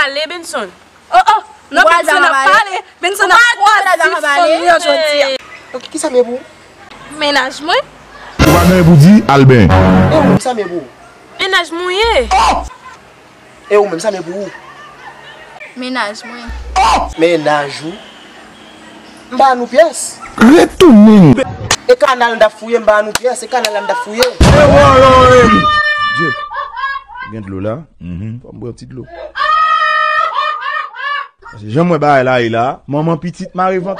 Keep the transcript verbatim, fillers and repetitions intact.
pale, Benson. Oh, oh, non, Benson ap pale. Benson ap kwaze fanm nan jodi a. Ok, kisa m ye pou ou? Mennaj mwen. Ou pa gen anyen pou di, al benyen. E ou menm, sa m ye pou ou? Mennaj mwen ye. E ou menm, sa m ye pou ou? Mennaj mwen. Mennaj ou? M pa nou pyès. Retounen. E kanal m t ap fouye, m pa nou pyès. E kanal la m t ap fouye. Dye. Gen dlo la? Fò m bwè yon ti dlo. Paske jan m wè bagay la ye la, manman pitit mare vant.